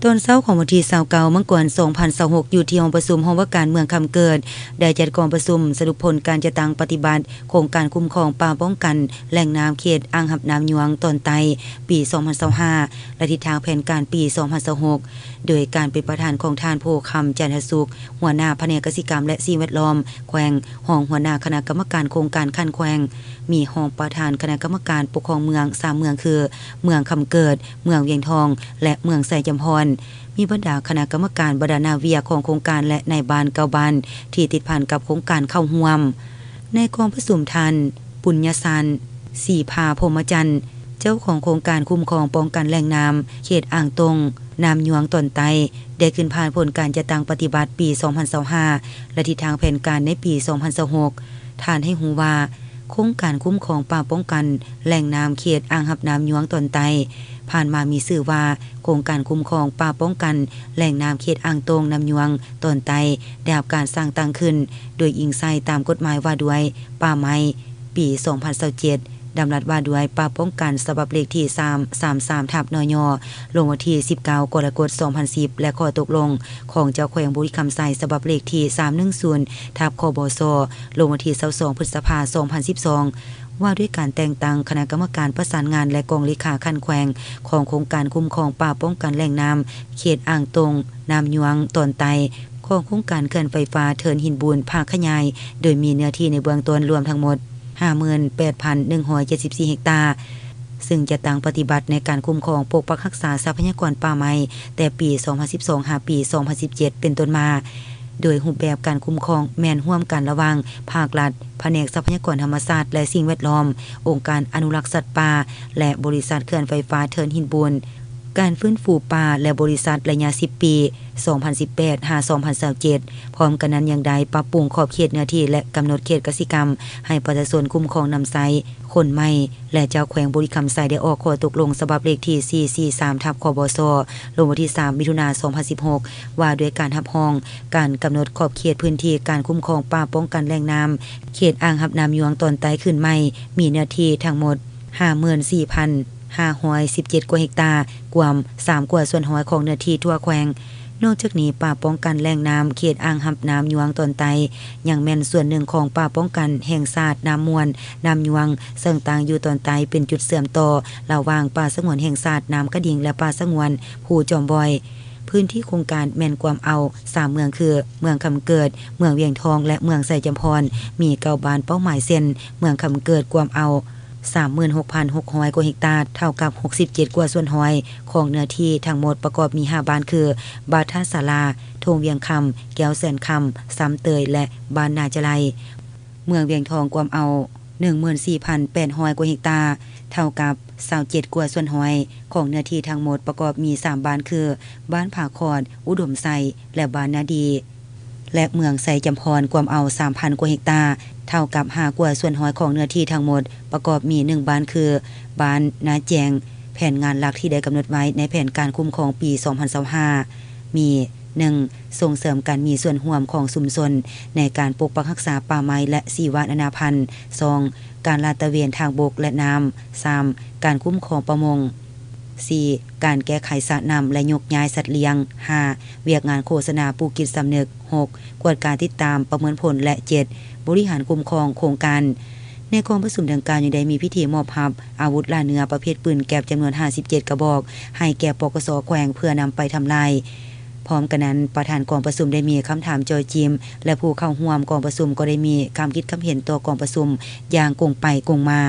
ຕອນເຊົ້າຂອງວັນທີຊາວເກົ້າ ມັງກອນ ສອງພັນຊາວຫົກ ຢູ່ທີ່ຫ້ອງປະຊຸມຫ້ອງວ່າການເມືອງຄຳເກີດ ໄດ້ຈັດກອງປະຊຸມສະຫຼຸບຜົນການຈັດຕັ້ງປະຕິບັດໂຄງການຄຸ້ມຄອງປ່າປ້ອງກັນແຫຼ່ງນ້ຳເຂດອ່າງຮັບນ້ຳຍວງຕອນໃຕ້ ປີສອງພັນຊາວຫ້າ ແລະ ທິດທາງແຜນການປີສອງພັນຊາວຫົກ ໂດຍການເປັນປະທານຂອງທ່ານ ໂພຄຳ ຈັນທະສຸກ ຫົວໜ້າພະແນກກະສິກຳ ແລະ ສິ່ງແວດລ້ອມແຂວງ, ຮອງຫົວໜ້າຄະນະກຳມະການໂຄງການຂັ້ນແຂວງ, ມີຮອງປະທານຄະນະກຳມະການປົກຄອງເມືອງສາມເມືອງຄື ເມືອງຄຳເກີດ, ເມືອງວຽງທອງ ແລະ ເມືອງໄຊຈຳພອນ, ມີບັນດາຄະນະກຳມະການ, ບັນດາໜ້າວຽກຂອງໂຄງການ ແລະ ນາຍບ້ານເກົ້າບ້ານທີ່ຕິດພັນກັບໂຄງການເຂົ້າຮ່ວມ. ໃນກອງປະຊຸມ ທ່ານ ປຸນຍະສັນ ສີພາ ພົມມະຈັນ ເຈົ້າຂອງໂຄງການຄຸ້ມຄອງປ້ອງກັນແຫຼ່ງນ້ຳເຂດອ່າງຕົງນ້ຳຍວງຕອນໃຕ້ ໄດ້ຂຶ້ນຜ່ານຜົນການຈັດຕັ້ງປະຕິບັດປີສອງພັນຊາວຫ້າ ແລະ ທິດທາງແຜນການໃນປີສອງພັນຊາວຫົກ. ທ່ານໃຫ້ຮູ້ວ່າ ໂຄງການຄຸ້ມຄອງປ່າປ້ອງກັນແຫຼ່ງນ້ຳເຂດອ່າງຮັບນ້ຳຍວງຕອນໃຕ້ ຜ່ານມາມີຊື່ວ່າ ໂຄງການຄຸ້ມຄອງປ່າປ້ອງກັນແຫຼ່ງນ້ຳເຂດອ່າງຕົງນ້ຳຍວງຕອນໃຕ້ ໄດ້ຮັບການສ້າງຕັ້ງຂຶ້ນ ໂດຍອີງໃສ່ຕາມກົດໝາຍວ່າດ້ວຍປ່າໄມ້ ປີສອງພັນຊາວເຈັດ, ດຳລັດວ່າດ້ວຍປ່າປ້ອງກັນ ສະບັບເລກທີສາມສາມສາມ ທັບ ນຍ ລົງວັນທີສິບເກົ້າ ກໍລະກົດ ສອງພັນສິບ ແລະ ຂໍ້ຕົກລົງຂອງເຈົ້າແຂວງບໍລິຄຳໄຊ ສະບັບເລກທີສາມໜຶ່ງສູນ ທັບ ຄບສ ລົງວັນທີຊາວສອງ ພຶດສະພາ ສອງພັນສິບສອງ ວ່າດ້ວຍການແຕ່ງຕັ້ງຄະນະກຳມະການປະສານງານ ແລະ ກອງເລຂາຂັ້ນແຂວງຂອງໂຄງການຄຸ້ມຄອງປ່າປ້ອງກັນແຫຼ່ງນ້ຳເຂດອ່າງຕົງນ້ຳຍວງຕອນໃຕ້ ຂອງໂຄງການເຂື່ອນໄຟຟ້າເທີນຫີນບູນ ພາກຂະຫຍາຍ ໂດຍມີເນື້ອທີ່ໃນເບື້ອງຕົ້ນລວມທັງໝົດ ຫ້າໝື່ນແປດພັນໜຶ່ງຮ້ອຍເຈັດສິບສີ່ເຮັກຕາ, ຊຶ່ງຈະຕັ້ງປະຕິບັດໃນການຄຸ້ມຄອງປົກປັກຮັກສາຊັບພະຍາກອນປ່າໄມ້ ແຕ່ປີສອງພັນສິບສອງ ຫາປີສອງພັນສິບເຈັດ ເປັນຕົ້ນມາ, ໂດຍຮູບແບບການຄຸ້ມຄອງແມ່ນຮ່ວມກັນລະຫວ່າງພາກລັດ, ພະແນກຊັບພະຍາກອນທຳມະຊາດ ແລະ ສິ່ງແວດລ້ອມ, ອົງການອະນຸລັກສັດປ່າ ແລະ ບໍລິສັດເຂື່ອນໄຟຟ້າເທີນຫີນບູນ, ການຟື້ນຟູປ່າ ແລະ ບໍລິສັດໄລຍະສິບປີ ສອງພັນສິບແປດ ຫາ ສອງພັນຊາວເຈັດ. ພ້ອມກັນນັ້ນຍັງໄດ້ປັບປຸງຂອບເຂດເນື້ອທີ່ ແລະ ກຳນົດເຂດກະສິກຳໃຫ້ປະຊາຊົນຄຸ້ມຄອງນຳໃຊ້ຄົນໃໝ່ ແລະ ເຈົ້າແຂວງບໍລິຄຳໄຊໄດ້ອອກຂໍ້ຕົກລົງສະບັບເລກທີສີ່ສີ່ສາມ ທັບ ຄບສ ລົງວັນທີສາມ ມິຖຸນາ ສອງພັນສິບຫົກ ວ່າດ້ວຍການຮັບຮອງການກຳນົດຂອບເຂດພື້ນທີ່ການຄຸ້ມຄອງປ່າປ້ອງກັນແຫຼ່ງນ້ຳເຂດອ່າງຮັບນ້ຳຍວງຕອນໃຕ້ຄືນໃໝ່ ມີເນື້ອທີ່ທັງໝົດ ຫ້າໝື່ນສີ່ພັນຫ້າຮ້ອຍສິບເຈັດກວ່າເຮັກຕາ, ກວມສາມກວ່າສ່ວນຮ້ອຍຂອງເນື້ອທີ່ທົ່ວແຂວງ. ນອກຈາກນີ້, ປ່າປ້ອງກັນແຫຼ່ງນ້ຳເຂດອ່າງຮັບນ້ຳຍວງຕອນໃຕ້ ຍັງແມ່ນສ່ວນໜຶ່ງຂອງປ່າປ້ອງກັນແຫ່ງຊາດນ້ຳມ່ວນ, ນ້ຳຍວງ, ເຊິ່ງຕັ້ງຢູ່ຕອນໃຕ້ເປັນຈຸດເຊື່ອມຕໍ່ລະຫວ່າງປ່າສະຫງວນແຫ່ງຊາດນ້ຳກະດິງ ແລະ ປ່າສະຫງວນພູຈອມບອຍ. ພື້ນທີ່ໂຄງການແມ່ນກວມເອົາສາມເມືອງຄື ເມືອງຄຳເກີດ, ເມືອງວຽງທອງ ແລະ ເມືອງໄຊຈຳພອນ, ມີເກົ້າບ້ານເປົ້າໝາຍເຊັ່ນ ເມືອງຄຳເກີດກວມເອົາ ສາມໝື່ນຫົກພັນຫົກຮ້ອຍກວ່າເຮັກຕາ, ເທົ່າກັບຫົກສິບເຈັດກວ່າສ່ວນຮ້ອຍຂອງເນື້ອທີ່ທັງໝົດ, ປະກອບມີຫ້າບ້ານຄື ບ້ານທ່າສາລາ, ທົ່ງວຽງຄຳ, ແກ້ວແສນຄຳ, ຊຳເຕີຍ ແລະ ບ້ານນາຈະໄລ. ເມືອງວຽງທອງກວມເອົາໜຶ່ງໝື່ນສີ່ພັນແປດຮ້ອຍກວ່າເຮັກຕາ, ເທົ່າກັບຊາວເຈັດກວ່າສ່ວນຮ້ອຍຂອງເນື້ອທີ່ທັງໝົດ, ປະກອບມີສາມບ້ານຄື ບ້ານຜາຂອດ, ອຸດົມໄຊ ແລະ ບ້ານນາດີ. ແລະ ເມືອງໄຊຈຳພອນກວມເອົາສາມພັນກວ່າເຮັກຕາ, ເທົ່າກັບຫ້າກວ່າສ່ວນຮ້ອຍຂອງເນື້ອທີ່ທັງໝົດ, ປະກອບມີໜຶ່ງບ້ານຄື ບ້ານນາແຈງ. ແຜນງານຫຼັກທີ່ໄດ້ກຳນົດໄວ້ໃນແຜນການຄຸ້ມຄອງປີສອງພັນຊາວຫ້າ ມີ ໜຶ່ງ ສົ່ງເສີມການມີສ່ວນຮ່ວມຂອງຊຸມຊົນໃນການປົກປັກຮັກສາປ່າໄມ້ ແລະ ຊີວະນານາພັນ, ສອງ ການລາດຕະເວນທາງບົກ ແລະ ນ້ຳ, ສາມ ການຄຸ້ມຄອງປະມົງ, ສີ່ ການແກ້ໄຂສະນ້ຳ ແລະ ຍົກຍ້າຍສັດລ້ຽງ, ຫ້າ ວຽກງານໂຄສະນາປູກຈິດສຳນຶກ, ຫົກ ກວດກາຕິດຕາມປະເມີນຜົນ ແລະ ເຈັດ ບໍລິຫານຄຸ້ມຄອງໂຄງການ. ໃນກອງປະຊຸມດັ່ງກ່າວຍັງໄດ້ມີພິທີມອບຮັບອາວຸດລ່າເນື້ອປະເພດປືນແກັບຈຳນວນຫ້າສິບເຈັດກະບອກ ໃຫ້ແກ່ ປກສ ແຂວງ ເພື່ອນຳໄປທຳລາຍ. ພ້ອມກັນນັ້ນ, ປະທານກອງປະຊຸມໄດ້ມີຄຳຖາມເຈາະຈີມ ແລະ ຜູ້ເຂົ້າຮ່ວມກອງປະຊຸມກໍໄດ້ມີຄຳຄິດຄຳເຫັນຕໍ່ກອງປະຊຸມຢ່າງກົງໄປກົງມາ.